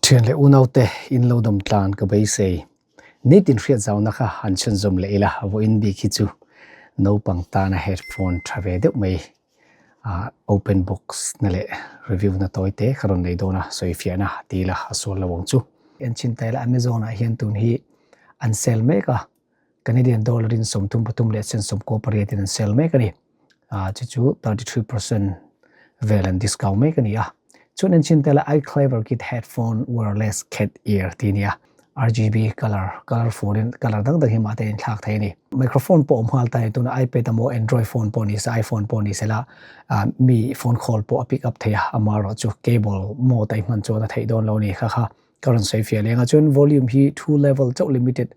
Thian leh unaute in lo dawm tlan ka beisei. Nitin hriat zauna kha han chhunzawm leh ila, vawiin bik hi chu naupang tana headphone tha ve deuh mai open box na leh review na tawi te ka rawn nei dawn a, sawifiahna ti ila a sual lo ang chu. Enchhin ta ila Amazon ah hian tun hi an sale mek a, Canadian dollar in 33 leh sen 18 in an sale mek a ni. Chu chu 33% vel an discount mek a ni a. Chuan enchhin tel a iClever Kit Headphone Wireless Cat Ear tih a ni a. RGB color, colorful in color dang dang hi mah te in thlak thei a ni. Microphone pawh awm nghal ta a ni. Tuna iPad emaw Android phone pawh ni se, iPhone pawh ni se la mi phone call pawh a pick up thei a. Amaherawhchu chu cable mode a i hman chuan a theih dawn lo a ni kha kha. Ka rawn sawi fiah leng a, chuan volume hi two level chauh limited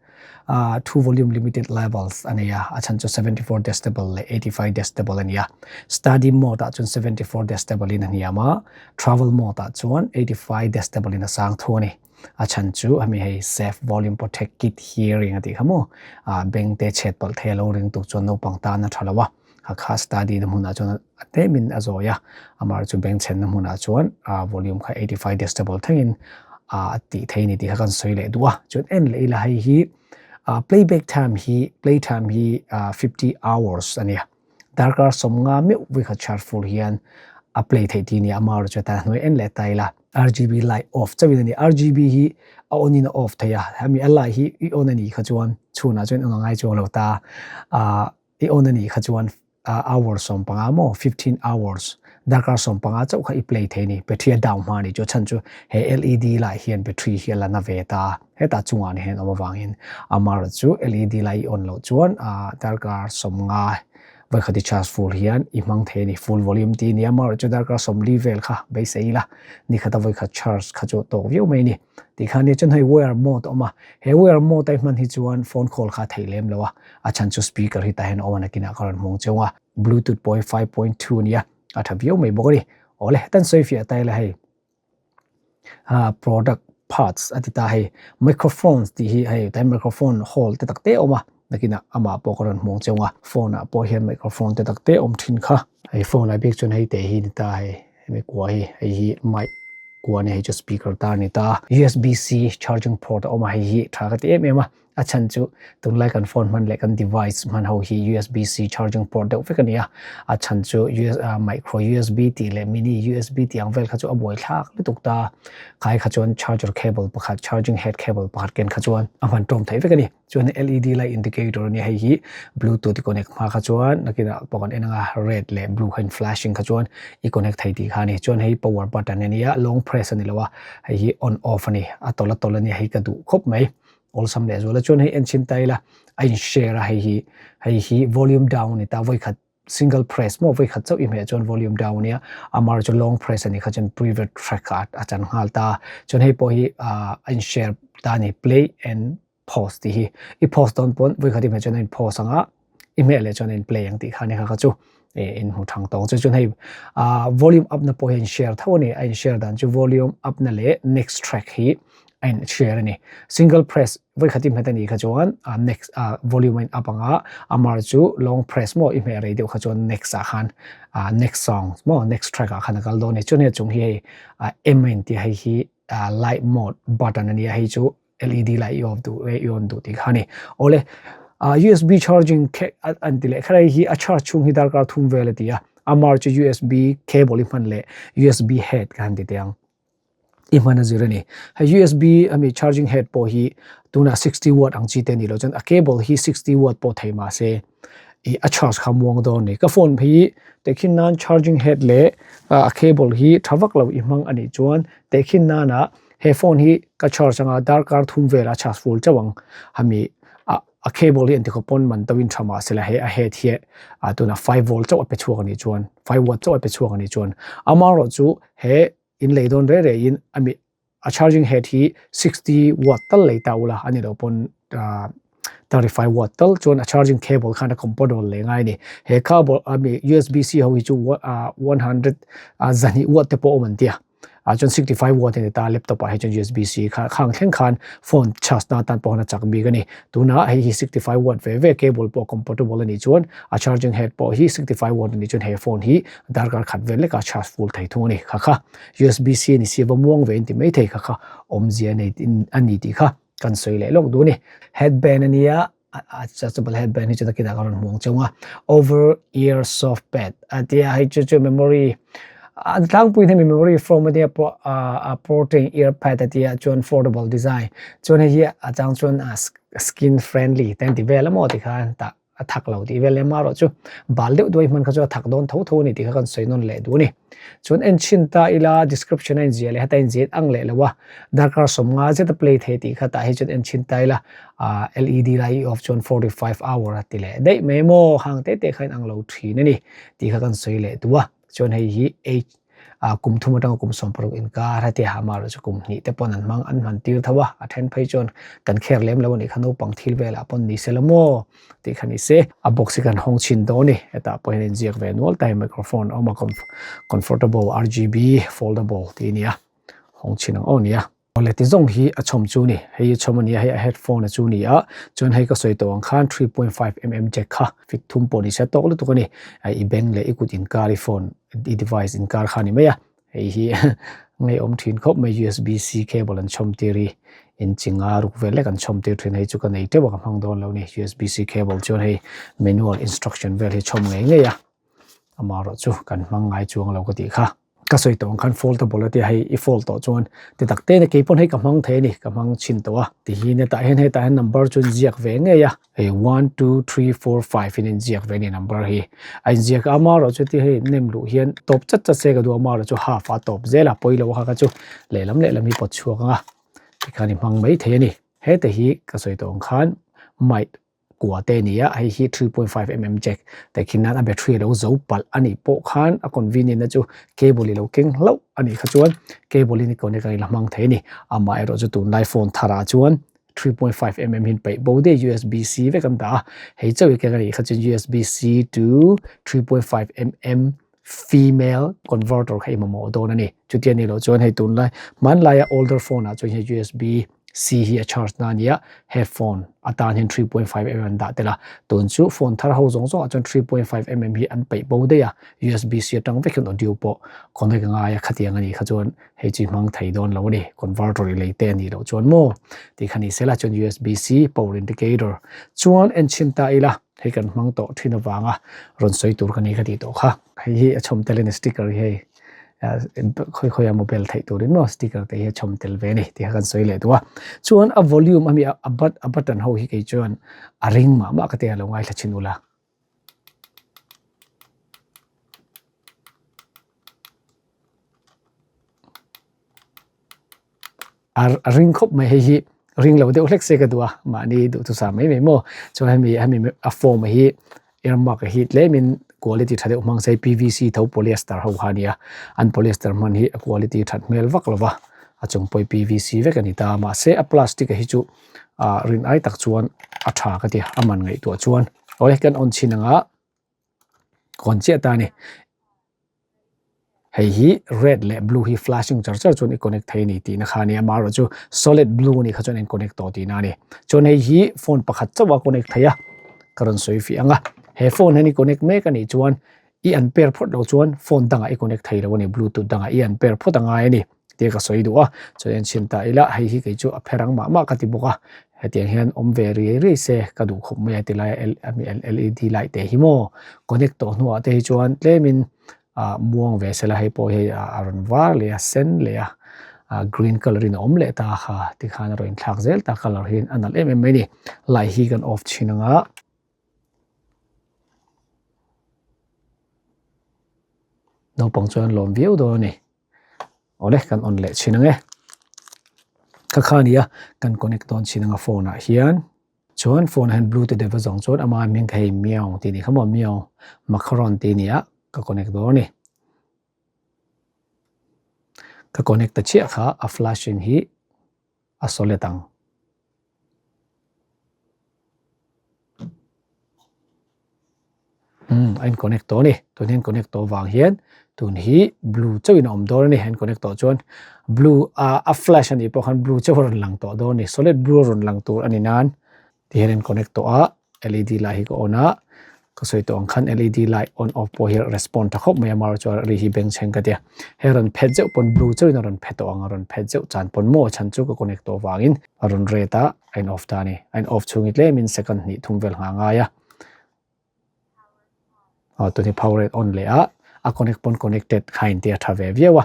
ah two volume limited levels a nei a, a chhan chu 74 decibel leh 85 decibel a ni a, study mode ah chuan 74 decibel in a hniam a, travel mode ah chuan 85 decibel in a sang thu a ni, a chhan chu hemi hei safe volume protect kit hearing a tih kha maw ah beng te chhet palh thei a lo ring tuk chuan naupang tan a tha lo a. A kha study na hmunah chuan a tlemin a zawi a, amah chu beng chhenna hmunah chuan a volume kha 85 decibel thlengin a tih thei a ni tih kha kan sawi leh duh a. Chuan en leh ila hei hi playback time hi play time hi 50 hours a nia, darkar 50 meuh vawikhat charge full hian a play theih tih a ni a, amaherawhchu chu atan hnuai en leh ta ila RGB light off chauhin a ni. RGB hi a on in a off thei a, hemi a light hi i on a nih kha chuan chhunah chuan on a ngai chuang lo ta a. I on a nih kha chuan hour 15 maw, 15 hours, darkar 15 chauh kha i play thei a ni, battery a down hma a ni chu a chhan chu he LED lai hian battery hi a la na ve ta, hetah chungah ni hian awm avangin amaherawh chu LED lai i on loh chuan darkar 50 vawikhat i charge full hian i hmang thei a ni, full volume tih a ni a, amaherawh chu darkar 40 vel kha beisei ila nikhat a vawikhat charge kha chu tawk viau mai a ni. Tih kha nia chuan hei wear mode a awm a, he wear mode a i hman hi chuan phone call kha a theih lem lo a, a chhan chu speaker hi tah hian a awm a nakinah ka rawn hmung cheu a, bluetooth pawh hi 5.2 a nia, a tha viau mai bawk a ni. Awle tan sawi fiah ta ila hei product parts a ti ta hei microphones tih hi hei tlai microphone hall te tak te a awm a, nakinah amah pawh ka rawn hmung cheu a, phone ah pawh hian microphone te tak te a awm thin kha. Hei phone ah bik chuan hei te hi ni ta hei hemi kua hi hei hi mic kua a ni hei chu speaker tar a ni ta a usb-c charging port a awm a hei hi tha ka ti em em a a chhan chu tunlai kan phone hman leh kan device hman ho hi usb-c charging port deuh vek a ni a a chhan chu micro usb tih leh mini usb tih ang vel kha chu a buai thlak lutuk ta khai kha chuan charger cable pakhat charging head cable pakhat ken kha chuan a hman tawm theih vek a ni. Chuan LED light indicator ania hei hi bluetooth i connect hma kha chuan nakinah pawh kan en anga red leh blue kha in flashing kha chuan i connect thei tih kha a ni. Chuan hei power button ania long press a ni lo a hei hi on off a ni a tawlh a tawlh ania hei ka duh khawp mai awlsam leh zual a. Chuan hei en chhin ta ila a in share a hei hi hei hi volume down a ni ta vawikhat single press maw vawikhat chauh i hmeh chuan volume down ania amar chu long press ani kha chuan previous track ah a chan nghal ta chuan hei pawh hi ah a in share ta ani play and pause tih hi i pause dawn pawn vawikhat i hmeh chuan a in pause anga i hmeh leh chuan a in play ang tih kha ani kha kha chu eh in hmu thang tawng chu chuan hei ah volume up na pawh hi a in share tho ani a in share dan chu volume up na leh next track hi a in share a ni. Single press vawikhat i hmet a nih kha chuan ah next ah volume a in up ang a, amar chu long press maw i hmeh rei deuh kha chuan next ah khan ah next song maw next track ah khan a kal dawn a ni. Chuan hei a chung hi hei ah M a inti a hei hi ah light mode button a ni a hei chu LED light i off duh i on duh tih kha a ni. Awle ah USB charging khe an ti leh kher a hei hi a charge chhung hi darkar thum vel a ti a, amar chu USB cable i hman leh USB head ka han ti teh ang. I hman a zir a ni. Hei USB ami charging head pawh hi tunah 60 watt ang chi te ni lo chuan a cable hi 60 watt pawh thei mah se ih a charge kha muang dawn a ni. Ka phone hi tehkhin nan charging head leh a cable hi tha vak lo i hmang a nih chuan tehkhin nana he phone hi ka charge anga darkar thum velah a charge full chauh ang hemi a a cable hi engtikhaw pawn man deuhin tha mah se la he a head hi a tunah 5 volt chauh a pe chhuak a nih chuan 5 watt chauh a pe chhuak a nih chuan amaherawhchu he in lei dawn reh reh in ami a charging head hi 60 watt tal lei ta ula ani lo pawn 35 watt tal chuan a charging cable khan a compatible leh ngai ni he cable ami USB C ho hi chu 100 zahnih watt te pawh awm an tia. Ah chuan 65 watt a ni ta laptop ah hi chuan usb c kha khang thleng khan phone charge na atan pawh khan a chak bik a ni. Tunah hei hi 65 watt ve ve cable pawh compatible a nih chuan a charging head pawh hi 65 watt a nih chuan he phone hi darkar khat vel lekah charge full thei thung a ni. Kha kha usb c a ni si a va muang ve in ti mai thei kha kha awmzia nei a ni tih kha kan sawi leh lawk duh a ni. Headband a nia adjustable headband hi chu takin ah ka rawn hmuang cheu a over ear soft pad a tia hei chu chu memory a tlangpui hemi memory foam a nia pawh a protein ear pad a tia chuan foldable design chuan hei hi a chang chuan a skin friendly te an ti vel a maw tikhan tah a thak lo tih vel emarawh chu bal deuh duai hman kha chu a thak dawn tho tho a ni tih kha kan sawi nawn leh duh a ni. Chuan en chhin ta ila description a inziah leh heta inziah ang leh lo a, darkar 50 zet a play thei tih kha tah hi chuan en chhin ta ila ah LED lai i off chuan 45 hour a ti leh daih mai maw hang te te kha in ang lo thin a ni tih kha kan sawi leh duh a, chuan hei hi age ah kum thum atanga kum 16 inkar heti ha amaherawh chu kum hnih te pawn an hmang an hman tir tho a, a then phei chuan kan kher lem lo a nih kha naupang thil velah pawn ni se la maw. Tih kha ni se, a box hi kan hawng chhin dawn a ni. Hetah pawh hian inziak ve nual ta hi microphone a awm a, comfortable RGB foldable tih a ni a, hawng chhin ang aw nia. Awle ti zawng hi a chhawm chu a ni, hei hi chhawm a ni a, hei a headphone a chu a ni a, chuan hei ka sawi tawh ang khan 3.5mm jack kha fit thum pawh ni se tawk lutuk a ni, i beng leh i kut inkar i phone i device inkar kha a ni mai a. Hei hi ngaihawm thin khawp mai usb c cable an chhawm tir hi inchi nga ruk vel lek an chhawm tir thin hei chu ka nei teuh a ka hmang dawn lo ni usb c cable chuan hei manual instruction vel hi chhawm ngei ngei a amaherawh chu kan hmang ngai chuang lo ka tih kha ka sawi tawh ang khan foldable a tia hei i fold tawh chuan ti tak te kei pawn hei ka hmang thei a ni ka hmang chhin tawh a ti hi hetah hian hetah hian number chu an ziak ve ngei a. Hei one two three four five in inziak ve a ni number hi a inziak a amaherawh chu heti hei nem luh hian tawp chat chat se ka duh a amaherawh chu half a tawp zel a pawi lo a kha kha chu lehlam lehlam hi pawt chhuak ang a tikhan i hmang mai thei a ni hete hi ka sawi tawh ang khan mic kua te a ni a hei hi 3.5 mm jack tehkhin nan a battery a lo zo palh a nih pawh khan a convenient na chu cable i lo keng hlauh a nih kha chuan cable in i connect a i la hmang thei a ni amaherawh chu tunlai phone tharah chuan 3.5 mm hin peih bo de USB C vek an dah a, hei chauh hi keng a nih kha chuan USB C to 3.5 mm female converter kha i mamawh dawn a ni. Chutia ni loh chuan hei tunlai hmanlaia older phone ah chuan hei USB C hi a charge na a ni a, headphone atan hian 3.5 mm an dah tel a, tun chu phone thar ho zawng zawng ah chuan 3.5 mm hi an peih bo daih a, USB C atang vek hian audio pawh connect a ngai a khatiang a nih kha chuan Hei chu i hmang thei dawn lo a ni, converter i lei te a nih loh chuan maw tih kha ni sela chuan USB-C power indicator chuan en chhin ta ila hei kan hmang tawh thin avanga rawn sawi tur ka ni ka tih tawh kha. Hei hi a chhawm tel a ni sticker hi hei khawi khawi a mobile theih turin maw sticker te hi a chhawm tel ve a ni tih kha kan sawi leh duh a. Chuan a volume ami a button ho hi kei chuan a ring mah mah ka ti a lo ngaithla chhin ula. A ring khawp mai hei hi ring lo deuh hlek se ka duh a mahni duhthusam mai mai maw chuan hemi hemi a form hi earmark hi tlemin quality tha deuh hmang se P_V_C tho polyester ho kha a nia an polyester hman hi a quality that hmel vak lo va a chung pawh hi P_V_C vek a ni ta mahse a plastic hi chu ah rin ai tak chuan a tha ka ti a man ngaihtuah chuan awle kan on chhin anga kawn chiah ta a ni. Hei hi red leh blue hi flashing char char chuan i connect thei a ni tihna kha a ni a, amaherawh chu solid blue a nih kha chuan a in connect tawh tihna a ni. Chuan hei hi phone pakhat chauh a connect thei a, ka rawn sawi fiah ang a, he phone hian i connect mek a nih chuan i an pair phawt loh chuan phone dangah i connect thei lo a ni, bluetooth dangah i an pair phawt a ngai a ni tia ka sawi duh a, chuan en chhin ta ila hei hi kei chu a pher ang mah mah ka ti bawk a, hetiang hian awm ve riai riai se ka duh khawp mai a ti lai a L_E_D light te hi maw connect tawh hnuah te hi chuan tlemin ah muang ve sela hei pawh hi a rawn var leh a sen leh a ah green colour in a awm leh ta kha tikhan a rawn inthlak zel ta colour hian a nalh em em mai a ni light hi kan off chhin ang a. Naupang chuan lawm viau dawn a ni. Awle kan on leh chhin ang e. Kha kha nia kan connect dawn chhin ang a phone ah hian. Chuan phone ah hian bluetooth device zawng chuan ama hming kha hei miau tih ni kha maw miau macaron tih nia ka connect dawn a ni. Ka connect ta chiah kha a flashing hi a solid ang. Umm a in connect tawh a ni tun hian connect tawh vang hian. Tun hi blue chauhin a awm dawn a ni, a in connect tawh chuan blue a a flash a nih pawh khan blue chauh a rawn lang tawh dawn a ni, solid blue a rawn lang tur a ni nan ti hian a in connect tawh a, led light hi ka on a, ka sawi tawh ang khan led light on off pawh hi a respond tha khawp mai a amaherawhchu a ri hi bengchheng ka tia, hei rawn phet zeuh pawn blue chauhin a rawn phe tawh ang a rawn phet zeuh chan pawn maw chhan chu ka connect tawh vangin a rawn red a, a in off ta a ni, a in off chhungin tlemin second hnih thum vel nghah a ngai a. Aw tun hi power a on leh a a connect pawn connected kha in tia tha ve viau a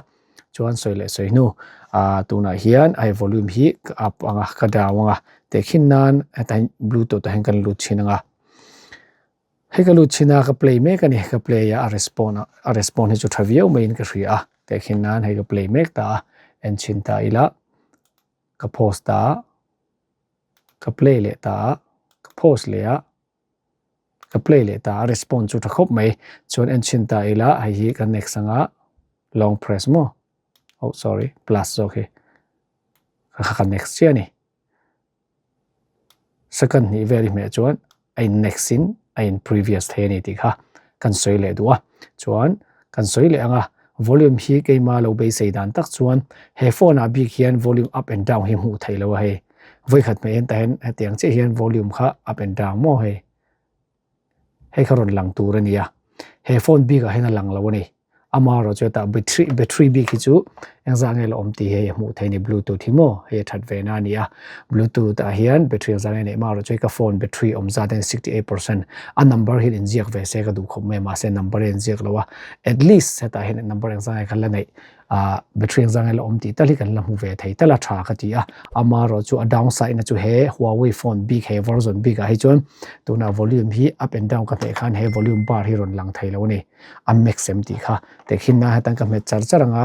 chuan sawi leh sawi hnu ah tunah hian a hei volume hi ka up ang a ka down ang a tehkhin nan hetah hian bluetooth ah hian kan lut chhin ang a hei ka lut chhin a ka play mek a ni ka play a a respond a a respond hi chu tha viau maiin ka hria a tehkhin nan hei ka play mek ta a en chhin ta ila ka pause ta a ka play leh ta a ka pause leh a. Ka play leh ta a response chu tha khawp mai chuan en chhin ta ila hei hi kan next anga long press maw oh sorry plus zawk hi ka kha ka next chiah a ni second hnih vel hi hmeh chuan a in next in a in previous thei a ni tih kha kan sawi leh duh a chuan kan sawi leh anga volume hi keima lo beisei dan tak chuan he phone ah bik hian volume up and down hi hmuh theih loh a hei. Vawikhat hmeh hian tah hian hetiang chiah hian volume kha up and down maw hei hei kha rawn lang tur a ni a he phone bik ah hian a lang lo a ni amaherawh chu hetah battery battery bik hi chu engzah nge la awm tih hei a hmuh theih a ni bluetooth hi maw hei a that ve na a ni a bluetooth ah hian battery engzah nge neih amaherawh chu hei ka phone battery awm zat hian 68 percent a number hian inziak ve se ka duh khawp mai a mahse number a inziak lo a at least hetah hian number engzah nge kha la neih. ah battery ang zang a la awm tih tal hi kan la hmu ve thei tal a tha ka ti a amaherawh chu a downside na chu he Huawei phone bik he version bik ah hi chuan tuna volume hi up and down ka hmeh khan he volume bar hi rawn lang thei lo a ni a max em tih kha tehkhin na hatan ka hmet char char anga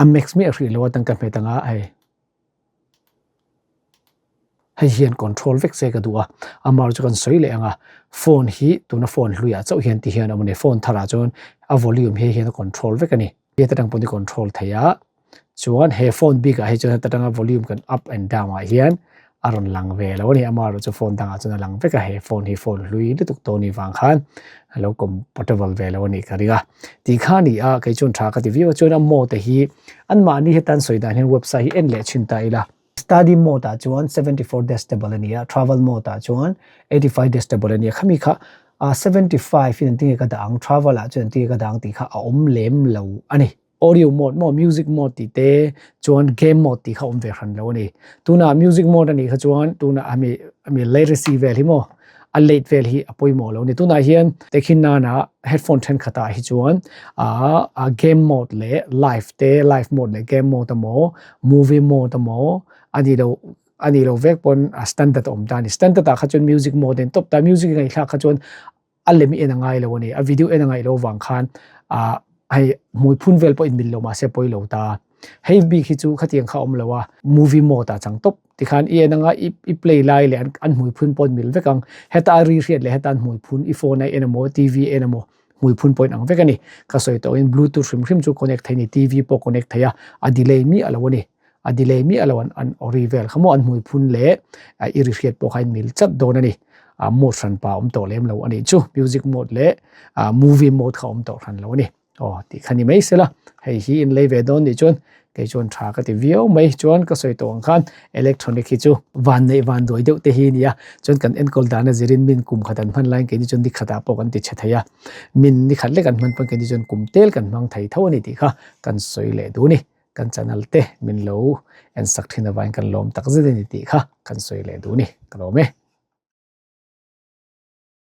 a max miah hrih lo atan ka hmet anga hei. Hei hian control vek se ka duh a, amar chu kan sawi leh ang a, phone hi tuna phone hluiah chauh hian ti hian a awm a ni, phone tharah chuan a volume hi hian a control vek a ni, heta tang pawh ni control thei a, chuan he phone bikah hi chuan heta tanga volume kan up and down ah hian a rawn lang ve lo a ni, amaherawh chu phone dangah chuan a lang vek a, he phone hi phone hlui lutuk tawh a nih vang khan a lo compatible ve lo a nih ka ring a, tih kha a ni a, kei chuan tha ka ti viau a, chuan a mode hi anmahni hetan sawi dan hian website hi en leh chhin ta ila. Study mode ah chuan 74 decibel a ni a, travel mode ah chuan 85 decibel a ni a, khami kha 75 in an tinge ka dah ang, travel ah chuan an tinge ka dah ang tih kha a awm lem lo a ni. Audio mode maw music mode tih te chuan game mode tih kha a awm ve hran lo a ni. Tunah music mode a nih kha chuan tunah ami ami latency vel hi maw a late vel hi a pawimawh lo a ni. Tunah hian tehkhin nana headphone thenkhatah hi chuan aah game mode leh live te live mode leh game mode emaw movie mode emaw a nih loh a nih loh vek pawn a standard a awm ta a ni. Standard ah kha chuan music mode a in tawp ta a, music ngaihthlak kha chuan a lem i en a ngai lo a ni. A video en a ngaih loh avang khan aah hei hmui phun vel pawh inmil lo mahse pawi lo ta. Hei bik hi chu khatiang kha a awm lo a, movie mode ah chang tawp tikhan i en anga i i play lai leh an hmui phun pawh an mil vek ang. Heta a ri hriat leh heta an hmui phun i phone a en emaw TV a en emaw hmui phun pawh in ang vek a ni. Ka sawi tawh in bluetooth hrim hrim chu connect thei a ni, TV pawh connect thei a, a delay miah lo a ni. A delay miah lo an an aw ri vel kha maw an hmui phun leh i ri hriat pawh kha in mil chat dawn a ni. Mode hran pa a awm tawh lem lo a nih chu, music mode leh movie mode kha a awm tawh hran lo a ni. Aw tih kha ni mai sela, hei hi in lei ve dawn nih chuan kei chuan tha ka ti viau mai chuan ka sawi tawh ang khan electronic hi chu van neih van duai deuh te hi a ni a, chuan kan enkawl dan a zirin min kum khat an hman laiin keini chuan ni khatah pawh kan ti chhe thei a, min ni khat lek an hman pawn keini chuan kum tel kan hmang thei tho a ni tih kha kan sawi leh duh a ni, kan channel te min lo en sak thin avangin kan lawm tak zet a ni tih kha kan sawi leh duh a ni, ka lawm e.